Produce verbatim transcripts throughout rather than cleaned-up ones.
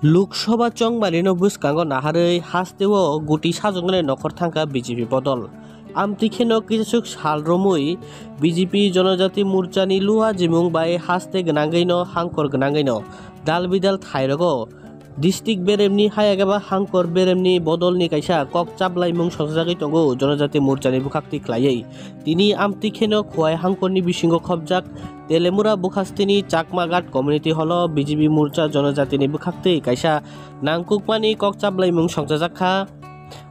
Lok Sabha chongmani no bwskango naharwi hasteo guti sajwknani nokhor thangkha B J P bodol. Amtwi kheno kisaswk sal romwi B J P Jonojati Morchani luha jimung bai haste gwnangwi no hangkor gwnangwi no dal bidal thairogo district beremni hayakeba hangkor beremni bodolni kaisa kok chaplaimung sojagwi tongo Jonojati Morchani bwkhaktwi khlaiwi. Tini amtwi kheno Khowai hangkorni bisingo khopjak Telemura bwkhasteni Chakma Ghat Community Hall-o B J P Morcha Jonojatini bwkhaktwi kaisa nangkukmani kok chaplaimung songchajak kha.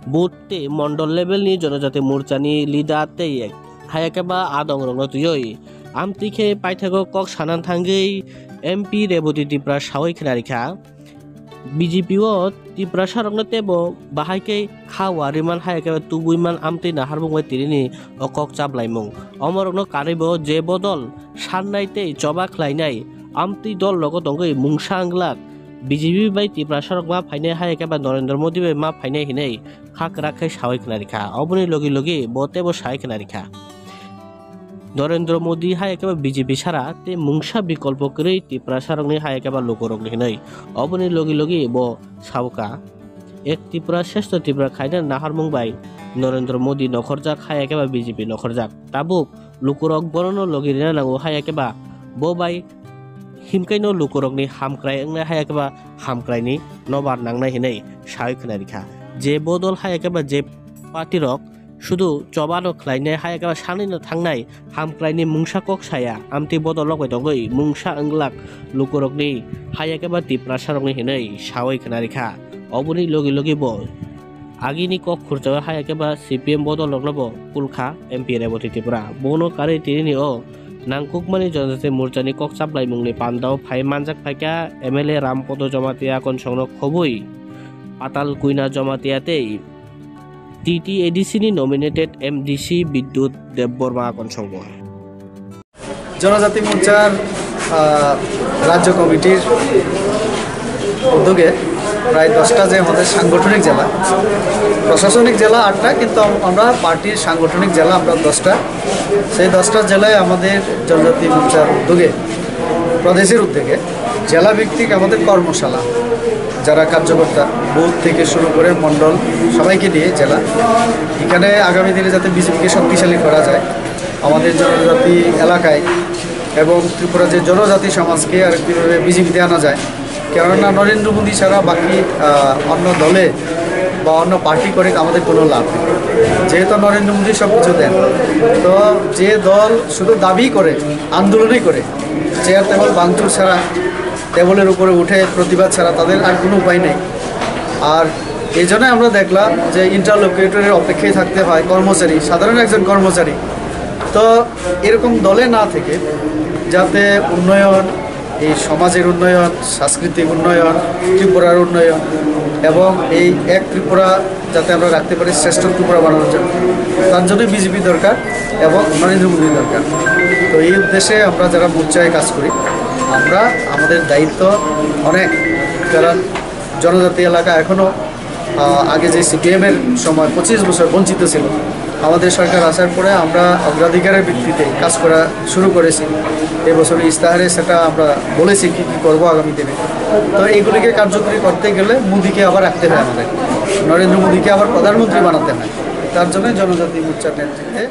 Booth tei mondol level-ni Jonojati Morchani leader tei hayakeba adongrokno twiwi amtwi khe paithago kok sana thangwi M P Reboti Tripura sawi khna rikha. B J P o Tiprasarokno teibo bahai khe kha wariman hai khe tubui man amtwi naharmung bai tinini o kok chaplaimung. Omorokno kanwibo je bodol sannai tei choba khlainai amtwi dol rogo tongwi mungsa wnglak B J P bai Tiprasarok ma phainai hai khe ba Narendra Modi bai ma phainai hinwi kha kwrak khe sawi khna rikha. Oboni logi logi bo teibo sawi khna rikha. Narendra Modi hai khe ba B J P sara tei mungsa bikolpo kwrwi Tiprasarokni hai khe ba lukurokni hinwi. Oboni logi logi bo saukha, Ek Tripura Shreshtha Tripura khaina naharmung bai Narendra Modi nokhorjak hai khe ba B J P nokhorjak. Tabuk lukurok bonono logi rina nango hai khe ba bo bai himkaino lukurokni hamkrai wngnai hai khe ba hamkraini nobar nangnai hinwi sawi khna rikha. Je bodol hai khe ba je party rok sudu chobano khlainai hai khe ba sanino thangnai hamkraini mungsa kok saya amtwi bodol rok bai tongwi mungsa wnglak lukurokni hai khe ba Tiprasarokni hinwi sawi khna rikha. Oboni logi logi bo agini kok khurjago hai khe ba C P M bodol rokno bo kulkha M P Reboti Tripura. Bono karwi tinini o nangkukmani Jonojati Morchani kok chaplaimungni pandao phai manjak phaikha M L A Rampodo Jamatia Akonsongno khobwi Patal Kuina Jamatia tei T T A D C ni nominated M D C Bidyut Debbarma Akonsongbo. জনজাতি মোর্চার আহ, রাজ্য কমিটির উদ্যোগে প্রায় দশটা যে আমাদের সাংগঠনিক জেলা, প্রশাসনিক জেলা আটটা, কিন্তু আম- আমরা পার্টির সাংগঠনিক জেলা আমরা দশটা। সেই দশটা জেলায় আমাদের জনজাতি মোর্চার উদ্যোগে, প্রদেশের উদ্যোগে জেলা ভিত্তিক আমাদের কর্মশালা, যারা কার্যকর্তা, বুথ থেকে শুরু করে মণ্ডল, সবাইকে নিয়ে জেলা, এখানে আগামী দিনে যাতে বিজেপিকে শক্তিশালী করা যায়, আমাদের জনজাতি এলাকায় এবং ত্রিপুরা যে জনজাতি সমাজকে আর কীভাবে বিজেপিতে আনা যায়। কেননা নরেন্দ্র মোদী ছাড়া বাকি আহ, অন্য দলে বা অন্য পার্টি করে আমাদের কোনো লাভ নেই। যেহেতু নরেন্দ্র মোদী সব কিছু দেন, তো যে দল শুধু দাবি করে, আন্দোলনই করে, চেয়ার টেবিল ভাঙচুর ছাড়া, টেবিলের উপরে উঠে প্রতিবাদ ছাড়া তাদের আর কোনো উপায় নেই। আর এই জন্য আমরা দেখলাম যে ইন্টারলোকিউটরের অপেক্ষায় থাকতে হয় কর্মচারী, সাধারণ একজন কর্মচারী। তো এরকম দলে না থেকে যাতে উন্নয়ন, এই সমাজের উন্নয়ন, সাংস্কৃতিক উন্নয়ন, ত্রিপুরার উন্নয়ন এবং এই এক ত্রিপুরা যাতে আমরা রাখতে পারি, শ্রেষ্ঠ ত্রিপুরা বানানোর জন্য, তার জন্যই বিজেপি দরকার এবং নরেন্দ্র মোদী দরকার। তো এই উদ্দেশ্যে আমরা যারা মোর্চায় কাজ করি, আমরা আমাদের দায়িত্ব অনেক, কারণ জনজাতি এলাকা এখনও আহ, আগে যে সিপিএম এর সময় পঁচিশ বছর বঞ্চিত ছিল, আমাদের সরকার আসার পরে আমরা অগ্রাধিকারের ভিত্তিতে কাজ করা শুরু করেছি। এবছর ইস্তাহারে সেটা আমরা বলেছি কি কি করব আগামী দিনে। তো এইগুলিকে কার্যকরী করতে গেলে মোদিকে আবার রাখতে হয় আমাদের, নরেন্দ্র মোদিকে আবার প্রধানমন্ত্রী বানাতে হয়। তার জন্য জনজাতি মোর্চার নেতৃত্বে